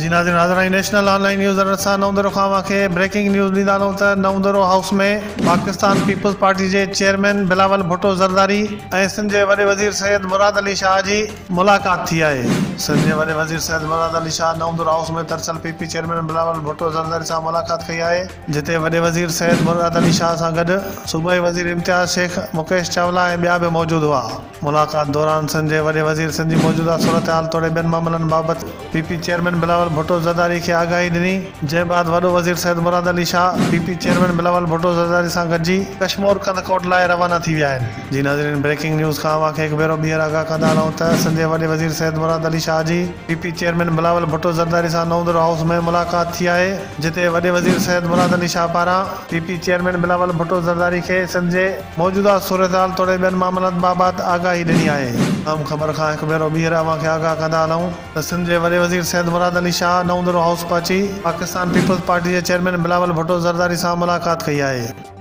جي ناظرين حاضر آهيون نيشنل آن لائين نيوز رٽ سان نئون ديرو کان اوهان کي بريڪنگ نيوز ڏيندا هلون ته نئون ديرو هائوس ۾ پاڪستان پيپلز پارٽي جي چيئرمين بلاول ڀٽو زرداري ۽ سنڌ جي وڏي وزير سيد مراد علي شاهه جي ملاقات ٿي آهي. سنڌ جي وڏي وزير سيد مراد علي شاهه نئون ديرو هائوس ۾ ترسيل P P chairman Bilawal Bhutto Zardari سان ملاقات ڪئي آهي جتي وڏي وزير سيد مراد علي شاهه سان گڏ صوبائي وزير امتياز شيخ، مڪيش چاولا ۽ ٻيا به موجود هئا. ملاقات دوران سنڌ جي وڏي وزير سنڌ جي موجوده صورتحال توڙي ٻين معاملن بابت P P chairman Bilawal Bhutto Zardari کي آگاهي ڏني، جنهن بعد وڏو وزير Syed Murad Ali Shah P P chairman Bilawal Bhutto Zardari سان گڏجي ڪشمور ڪنڌڪوٽ لاء روانا ٿي ويا آهن. جي ناظرين بريڪنگ نيوز کان اوهان کي هڪ ڀيرو ٻيهر آگاهه ڪندا هلون ته سنڌ جي وڏي وزير سيد مراد علي شاهه جي P P chairman Bilawal Bhutto Zardari سان نئون ديرو هائوس ۾ ملاقات ٿي آهي جتي وڏي وزير سيد مراد علي شاهه پاران P P chairman Bilawal Bhutto Zardari کي سنڌ جي موجوده صورتحال توڙي ٻين معاملن بابت آگاهي ڏني آهي. اهم خبر کان هڪ ڀيرو ٻيهر اوهان کي آگاهه ڪندا هلون ته سنڌ جي وڏي وزير سيد مراد علي شاهه نئون ديرو هائوس پهچي پاڪستان پيپلز پارٽي جي چيئرمين بلاول ڀٽو زرداري سان ملاقات ڪئي آهي.